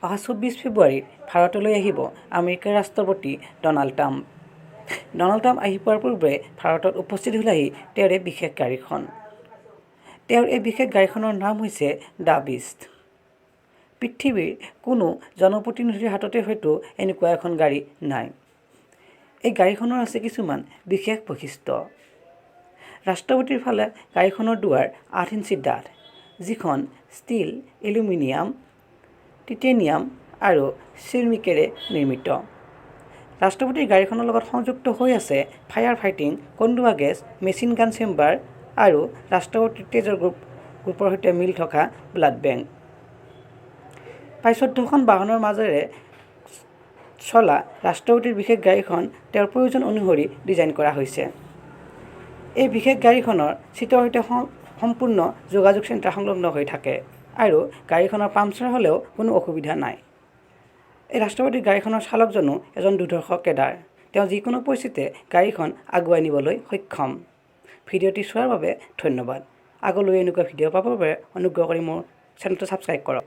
অহা 24 ফেব্ৰুৱাৰীত ভাৰতলৈ আহিব আমেৰিকাৰ ৰাষ্ট্ৰপতি ডনাল্ড ট্ৰাম্প। ডনাল্ড ট্ৰাম্প আহি পোৱাৰ পূৰ্বে ভাৰতত উপস্থিত হ'লহি তেওঁৰ এই বিশেষ গাড়ীখন। তেওঁৰ এই বিশেষ গাড়ীখনৰ নাম হৈছে the beast. পৃথিৱীৰ কোনো জনপ্ৰতিনিধিৰ হাততে হয়তো এনেকুৱা এখন গাড়ী নাই। এই গাড়ীখনৰ আছে কিছুমান বিশেষ বৈশিষ্ট্য। ৰাষ্ট্ৰপতিৰ ফালে গাড়ীখনৰ দুৱাৰ 8 ইঞ্চি ডাঠ, যিখন ষ্টীল, এলুমিনিয়াম, টিটেনিয়াম আৰু চিৰামিকেৰে নিৰ্মিত। ৰাষ্ট্ৰপতিৰ গাড়ীখনৰ লগত সংযুক্ত হৈ আছে ফায়াৰ ফাইটিং, কন্দুৱা গেছ, মেচিন গান চেম্বাৰ আৰু ৰাষ্ট্ৰপতিৰ তেজৰ গ্ৰুপৰ সৈতে মিল থকা ব্লাড বেংক। প্ৰায় 14খন বাহনৰ মাজেৰে চলা ৰাষ্ট্ৰপতিৰ বিশেষ গাড়ীখন তেওঁৰ প্ৰয়োজন অনুসৰি ডিজাইন কৰা হৈছে। এই বিশেষ গাড়ীখনৰ চিটৰ সৈতে সম্পূৰ্ণ যোগাযোগ চেণ্টাৰ সংলগ্ন হৈ থাকে আৰু গাড়ীখনৰ পামচাৰ হ'লেও কোনো অসুবিধা নাই। এই ৰাষ্ট্ৰপতিৰ গাড়ীখনৰ চালকজনো এজন দুৰ্ধৰ্ষ কেডাৰ। তেওঁ যিকোনো পৰিস্থিতিতে গাড়ীখন আগুৱাই নিবলৈ সক্ষম। ভিডিঅ'টি চোৱাৰ বাবে ধন্যবাদ। আগলৈ এনেকুৱা ভিডিঅ' পাবৰ বাবে অনুগ্ৰহ কৰি মোৰ চেনেলটো ছাবস্ক্ৰাইব কৰক।